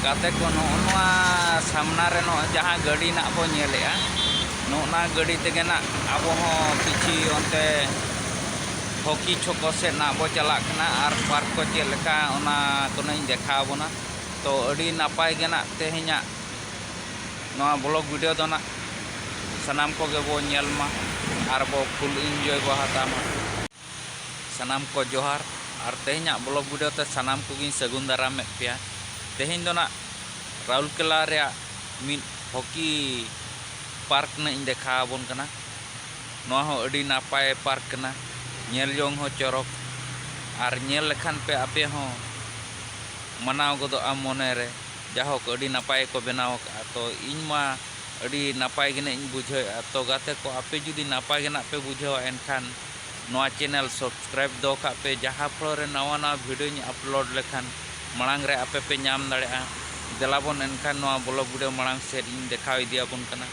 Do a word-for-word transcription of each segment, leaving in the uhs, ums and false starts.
ᱜᱟᱛᱮ ᱠᱚ, ᱱᱚᱜᱼᱚ ᱱᱚᱣᱟ ᱥᱟᱢᱱᱟ ᱨᱮ ᱱᱚᱜᱼᱚᱭ ᱡᱟᱦᱟᱸ ᱜᱟᱹᱰᱤ ᱱᱟᱜ ᱵᱚ ᱧᱮᱞᱮᱜᱼᱟ, ᱱᱚᱜᱼᱚ ᱱᱚᱣᱟ ᱜᱟᱹᱰᱤ ᱛᱮᱜᱮ ᱱᱟᱜ ᱟᱵᱚ ᱦᱚᱸ ᱠᱤᱪᱷᱤ ᱚᱱᱛᱮ ᱦᱚᱠᱤ ᱪᱷᱚᱠᱚ ᱥᱮᱫ ᱱᱟᱜ ᱵᱚ ᱪᱟᱞᱟᱜ ᱠᱟᱱᱟ ᱟᱨ ᱯᱟᱨᱠ ᱠᱚ ᱪᱮᱫ ᱞᱮᱠᱟ, ᱚᱱᱟ ᱠᱚ ᱱᱟᱜ ᱤᱧ ᱫᱮᱠᱷᱟᱣ ᱟᱵᱚᱱᱟ᱾ ᱛᱚ, ᱟᱹᱰᱤ ᱱᱟᱯᱟᱭ ᱜᱮ ᱱᱟᱜ ᱛᱮᱦᱮᱧᱟᱜ ᱱᱚᱣᱟ ᱵᱞᱚᱜ ᱵᱷᱤᱰᱤᱭᱳ ᱫᱚ ᱱᱟᱜ ᱥᱟᱱᱟᱢ ᱠᱚᱜᱮ ᱵᱚ ᱧᱮᱞ ᱢᱟ ᱟᱨ ᱵᱚ ᱯᱷᱩᱞ ᱤᱱᱡᱚᱭ ᱵᱚ ᱦᱟᱛᱟᱣ ᱢᱟ᱾ ᱥᱟᱱᱟᱢ ᱠᱚ ᱡᱚᱦᱟᱨ, ᱟᱨ ᱛᱮᱦᱮᱧᱟᱜ ᱵᱞᱚᱜ ᱵᱷᱤᱰᱤᱭᱳ ᱛᱮ ᱥᱟᱱᱟᱢ ᱠᱚᱜᱮᱧ ᱥᱟᱹᱜᱩᱱ ᱫᱟᱨᱟᱢᱮᱫ ᱯᱮᱭᱟ᱾ ᱛᱮᱦᱮᱧ ᱫᱚ ᱱᱟᱜ ᱨᱟᱩᱨᱠᱮᱞᱟ ᱨᱮᱭᱟᱜ ᱢᱤᱫ ᱦᱚᱠᱤ ᱯᱟᱨᱠ ᱱᱟᱜ ᱤᱧ ᱫᱮᱠᱷᱟᱣ ᱟᱵᱚᱱ ᱠᱟᱱᱟ᱾ ᱱᱚᱣᱟ ᱦᱚᱸ ᱟᱹᱰᱤ ᱱᱟᱯᱟᱭ ᱯᱟᱨᱠ ᱠᱟᱱᱟ, ᱧᱮᱞ ᱡᱚᱝ ᱦᱚᱸ ᱪᱚᱨᱚᱠ, ᱟᱨ ᱧᱮᱞ ᱞᱮᱠᱷᱟᱱ ᱯᱮ ᱟᱯᱮ ᱦᱚᱸ ᱢᱟᱱᱟᱣ ᱜᱚᱫᱚᱜᱼᱟ ᱢᱚᱱᱮ ᱨᱮ, ᱡᱟᱦᱳᱠ ᱟᱹᱰᱤ ᱱᱟᱯᱟᱭ ᱠᱚ ᱵᱮᱱᱟᱣ ᱟᱠᱟᱫᱼᱟ᱾ ᱛᱚ ᱤᱧ ᱢᱟ ᱟᱹᱰᱤ ᱱᱟᱯᱟᱭ ᱜᱮ ᱱᱟᱜ ᱤᱧ ᱵᱩᱡᱷᱟᱹᱣᱮᱫᱼᱟ᱾ ᱛᱚ ᱜᱟᱛᱮ ᱠᱚ, ᱟᱯᱮ ᱡᱩᱫᱤ ᱱᱟᱯᱟᱭ ᱜᱮ ᱱᱟᱜ ᱯᱮ ᱵᱩᱡᱷᱟᱹᱣᱟ, ᱮᱱᱠᱷᱟᱱ ᱱᱚᱣᱟ ᱪᱮᱱᱮᱞ ᱥᱟᱵᱥᱠᱨᱟᱭᱤᱵ ᱫᱚᱦᱚ ᱠᱟᱜ ᱯᱮ, ᱡᱟᱦᱟᱸ ᱯᱷᱞᱳ ᱨᱮ ᱱᱟᱣᱟ ᱱᱟᱣᱟ ᱵᱷᱤᱰᱤᱭᱳᱧ ᱟᱯᱞᱳᱰ ᱞᱮᱠᱷᱟᱱ ᱢᱟᱲᱟᱝ ᱨᱮ ᱟᱯᱮ ᱯᱮ ᱧᱟᱢ ᱫᱟᱲᱮᱭᱟᱜᱼᱟ᱾ ᱫᱮᱞᱟ ᱵᱚᱱ ᱮᱱᱠᱷᱟᱱ ᱱᱚᱣᱟ ᱵᱞᱚᱜ ᱵᱷᱤᱰᱤᱭᱳ ᱢᱟᱲᱟᱝ ᱥᱮᱫ ᱤᱧ ᱫᱮᱠᱷᱟᱣ ᱤᱫᱤᱭᱟᱵᱚᱱ ᱠᱟᱱᱟ᱾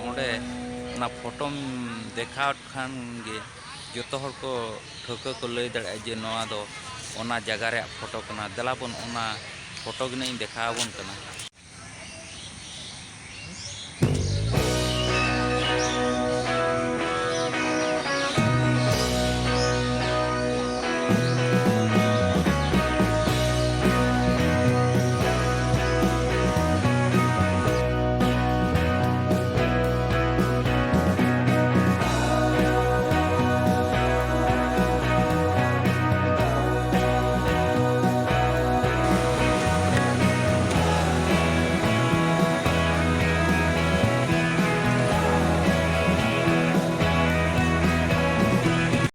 ᱚᱸᱰᱮ ᱚᱱᱟ ᱯᱷᱳᱴᱳᱢ ᱫᱮᱠᱷᱟᱣ ᱠᱷᱟᱱ ᱜᱮ ᱡᱚᱛᱚ ᱦᱚᱲ ᱠᱚ ᱴᱷᱟᱹᱣᱠᱟᱹ ᱠᱚ ᱞᱟᱹᱭ ᱫᱟᱲᱮᱭᱟᱜᱼᱟ ᱡᱮ ᱱᱚᱣᱟ ᱫᱚ ᱚᱱᱟ ᱡᱟᱭᱜᱟ ᱨᱮᱭᱟᱜ ᱯᱷᱳᱴᱳ ᱠᱟᱱᱟ, ᱫᱮᱞᱟ ᱵᱚᱱ ᱚᱱᱟ ᱯᱷᱳᱴᱳ ᱜᱮ ᱱᱟᱜ ᱤᱧ ᱫᱮᱠᱷᱟᱣ ᱟᱵᱚᱱ ᱠᱟᱱᱟ᱾